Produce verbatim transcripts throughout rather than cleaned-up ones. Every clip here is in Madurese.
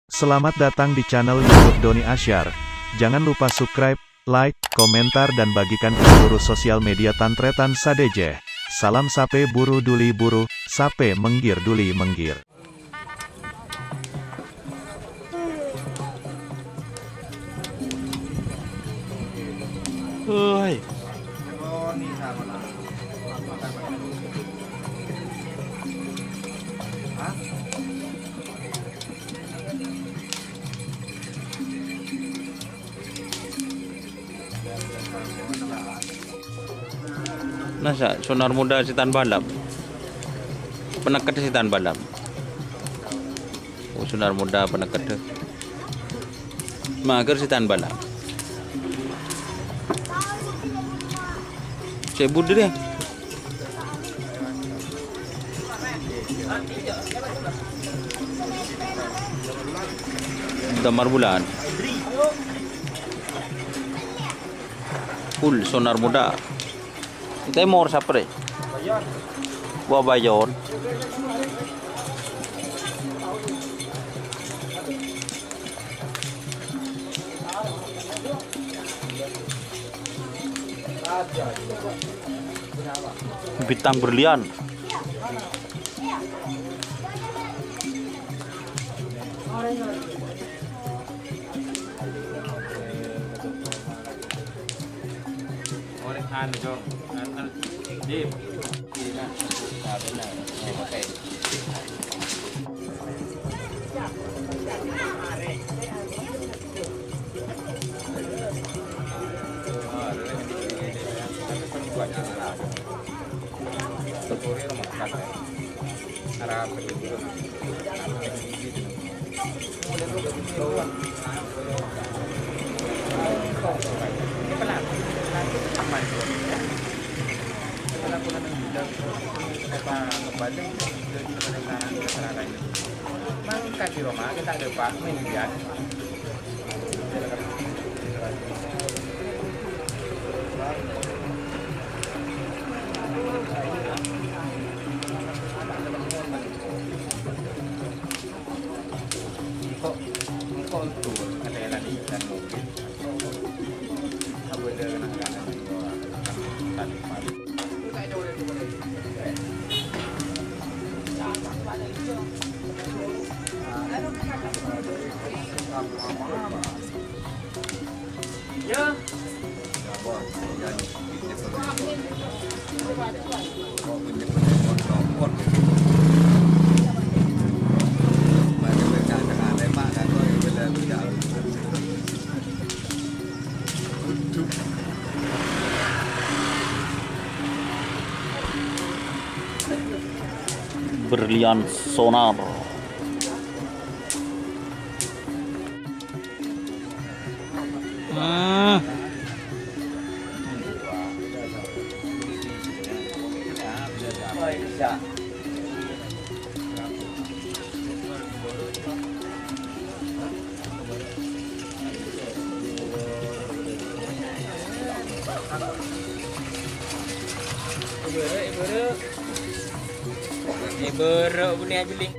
Selamat datang di channel YouTube Doni Asyar. Jangan lupa subscribe, like, komentar, dan bagikan ke seluruh sosial media tan-tarètan sadhâjâ. Salam sapè buru dhuli buru, sapè mèngghir dhuli mèngghir. Hoi. Masa' Sonar Muda sè tan balap? Panèkkedhâ sè tan balap. Oh, Sonar Muda panèkkedhâ. Mager sè tan balap. Sè budi deh. Damar Bulan. Full Sonar Muda. Tèmor sapè rè? Wa Bayon. Bintang Berlian. Mangkat di Roma kita ada Pak Mendian. Berlian Sonar. Hmm. Èbârâ' bunèya, Juling.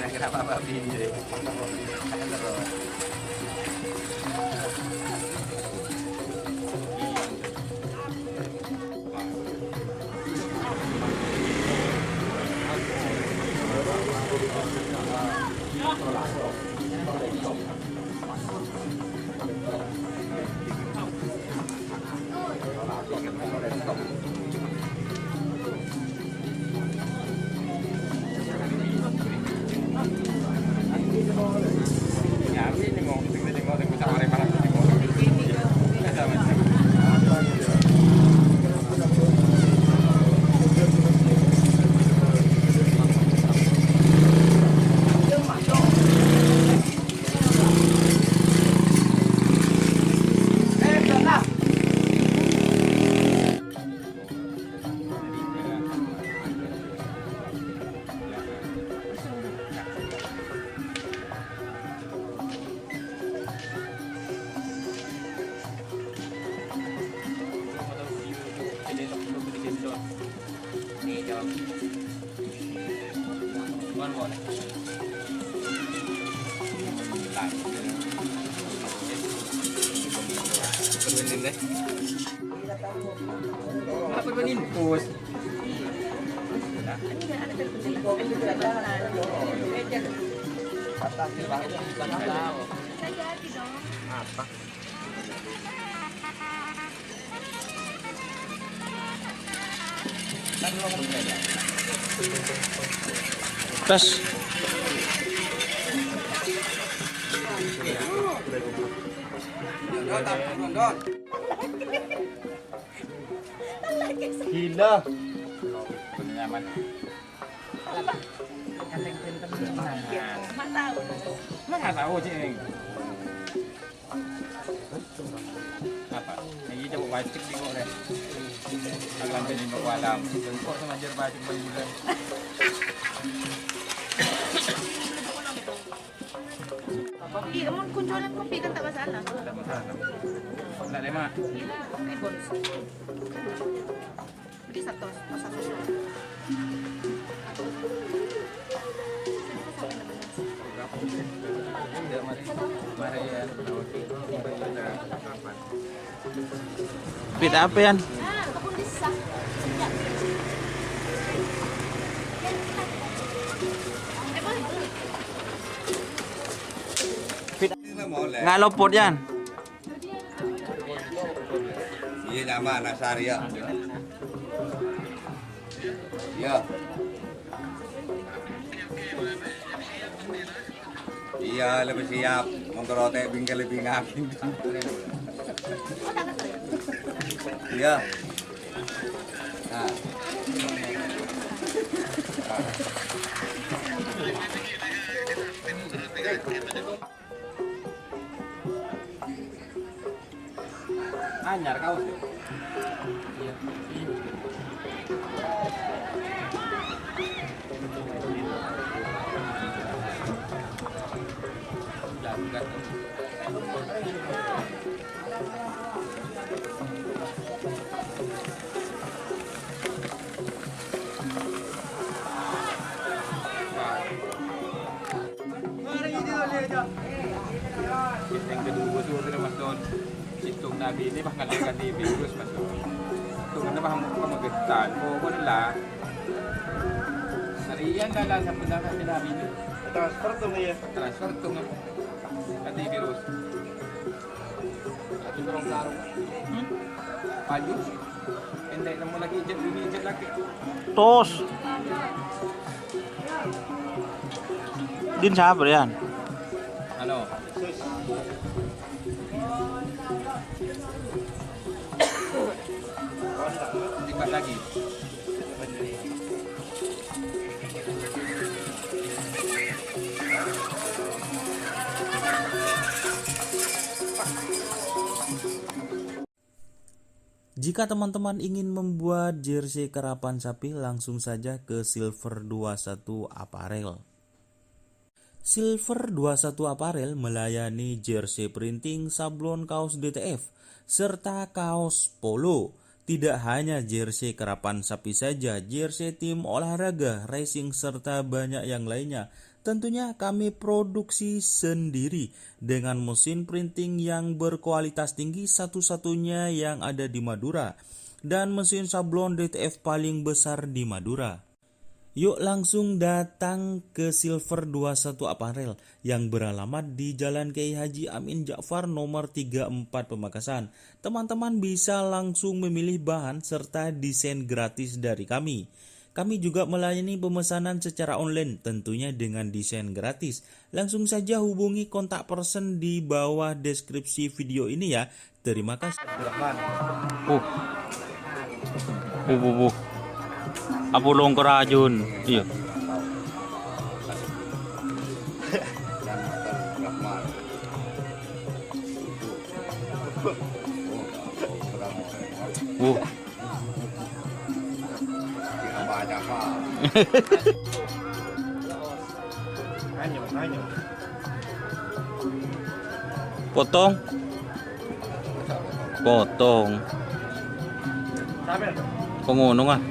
Kenapa babi ini? Apa? Tes. Gila. Mana tahu, Cing? Apa? Ini coba wajib di kok deh. Alam ini mau alam. Jengkok sama ajar wajib berbulan. Iya, mau kunculan kopi kan tak masalah. Tidak masalah. Tidak lama. Iya, eh, bonus. Jadi satu, satu. Pit apa, Yan? Pit. Nggak lopot, Yan. Iya, nyaman, Nasar, ya. Iya. Iya, lebih siap. Motor otek bingkel lebih ngakin. Iya. Nah. Anyar kaos ya? Iya. Jagat. Yang kedua sih, Mas Don. Situng Nabi ini pas ngalihkan di virus, Mas Don. Itu kenapa kamu getan? Oh, pokoknya lah. Harian dalam sampai dalam Nabi ini. Transfer tuh, ya? Transfer tuh, kan? Kan di virus. Hmm? Paju. Pendek nemu lagi ijat ini, ijat lagi. Tos. Din sabar, Yan. Halo. Lipat lagi. Jika teman-teman ingin membuat jersey karapan sapi, langsung saja ke Silver dua satu Apparel. Silver dua satu Apparel melayani jersey printing, sablon kaos D T F, serta kaos polo. Tidak hanya jersey karapan sapi saja, jersey tim olahraga, racing, serta banyak yang lainnya. Tentunya kami produksi sendiri dengan mesin printing yang berkualitas tinggi, satu-satunya yang ada di Madura, dan mesin sablon D T F paling besar di Madura. Yuk langsung datang ke Silver dua satu Apparel yang beralamat di Jalan Kiai Haji Amin Ja'far nomor tiga empat Pamekasan. Teman-teman bisa langsung memilih bahan serta desain gratis dari kami. Kami juga melayani pemesanan secara online, tentunya dengan desain gratis. Langsung saja hubungi kontak person di bawah deskripsi video ini ya. Terima kasih. Uh. Uh, uh, uh. Apolong Kerajun. Iya. Uh. Potong. Potong. Pengonong ah.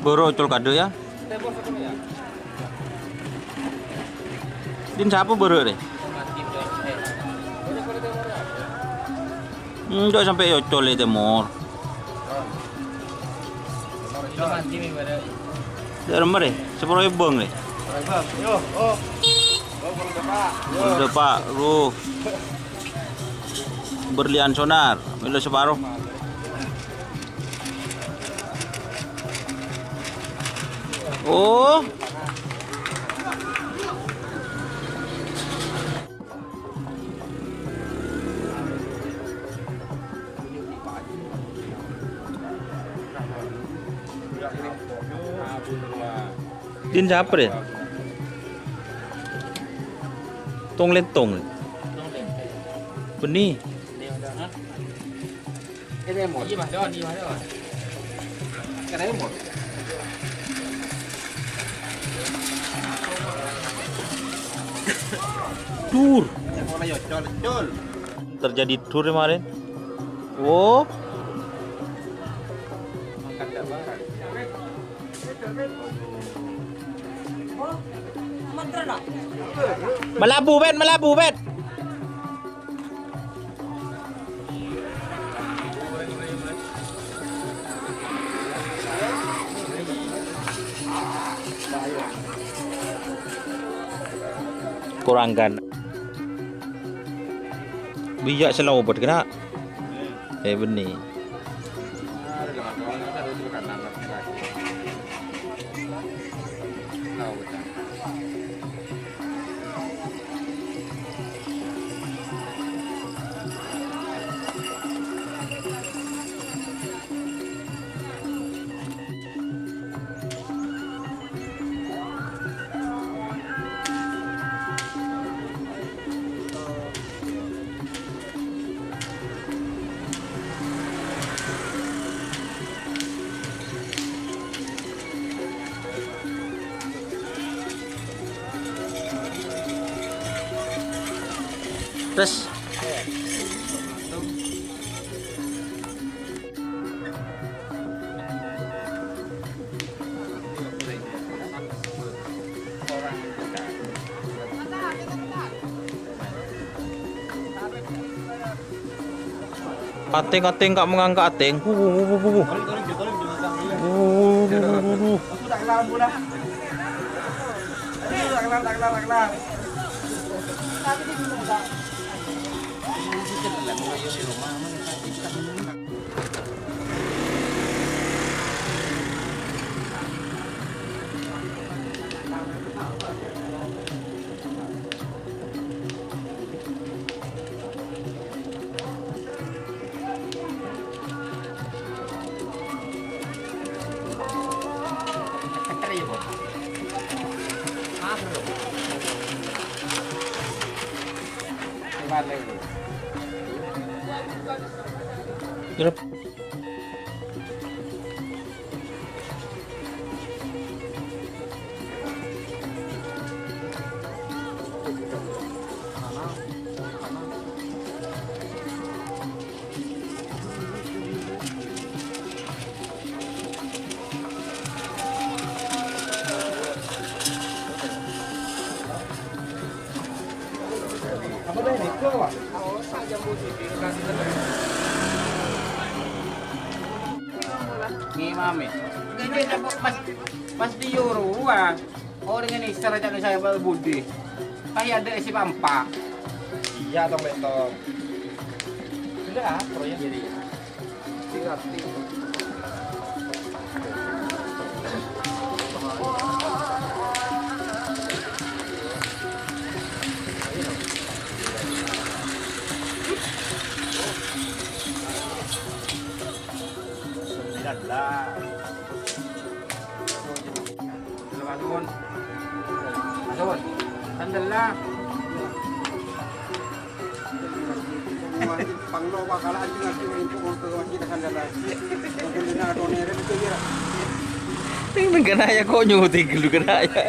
Bârâ' ocol kaḍâ', yâ. Din sapa bârâ' rè? Enjâ' sampè' ocol è tèmor. Dâ' remma rè, sapolo èbu rè. Udah, Pak, lu. Berlian sonar, mèlo saparo. Oh. Din sapa, Din? Tong lentong. Bânnè. Iya, Mas Don, iya, Mas Don. Dur. Terjadi dur kemarin. Oh. Melabu, Bet, melabu, Bet. Kurang kan. Biyâ sè lobât kèna. Eh, bânnè. Terus. Atèng-atèng, Kak, mangangka' atèng. Wuh, wuh, wuh, wuh, wuh. Wuh, wuh, wuh, wuh, wuh. Yep. Mami. Ini pas, pas di Euro, ah. Orang ini syarat saya budi. Pas ada isi pampa. Iya, tong, Beto. Enggak, proyek jadi. Sembilan belas. Masun. Masun. Alhamdulillah. Panglo bakal anjing-anjing untuk masjid Kandala. Mungkin dina adone re itu ya. Ini kena ya, kok nyuting dulu kena ya.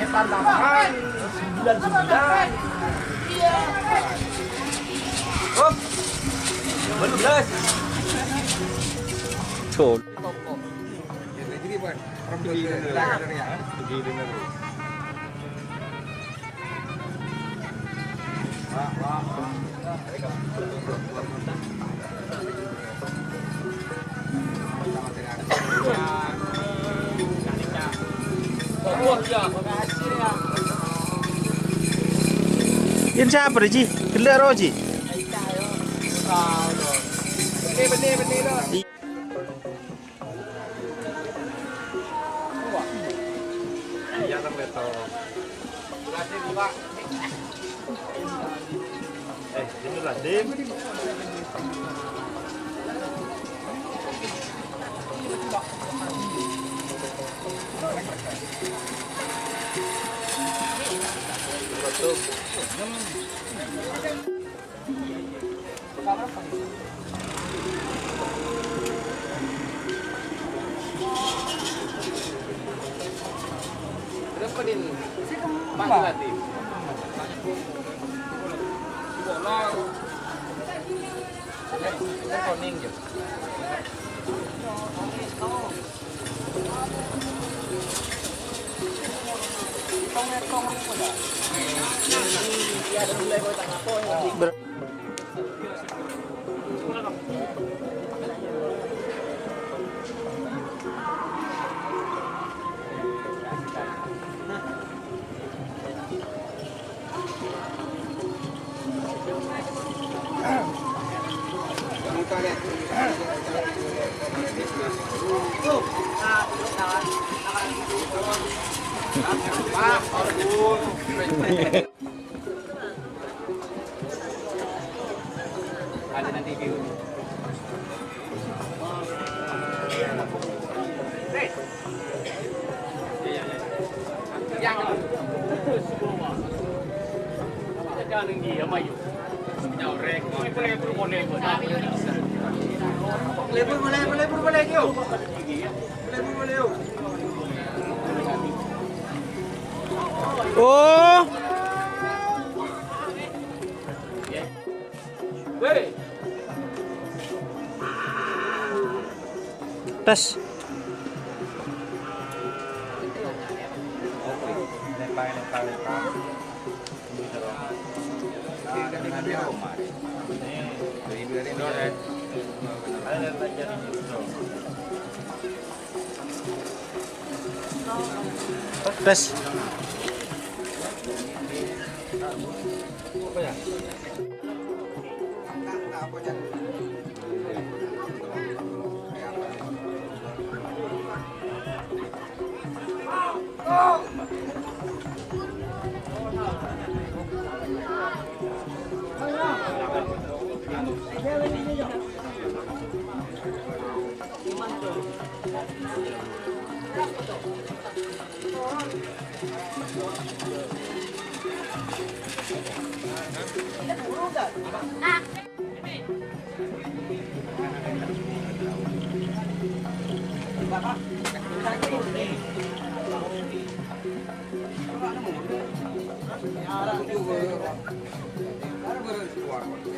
Sembilan sembilan. Hop. Dua belas. Tuh. Yen sapa, Ji? Gellâ' rowa, Ji. Iya, Bang Beto. Eh, ini Raden. Terus pedin. Pak Bupati. Bola. Kuning, ya. Oh. Tes. Tes.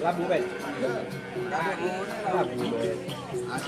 Labu, Ben. Labu, Ben.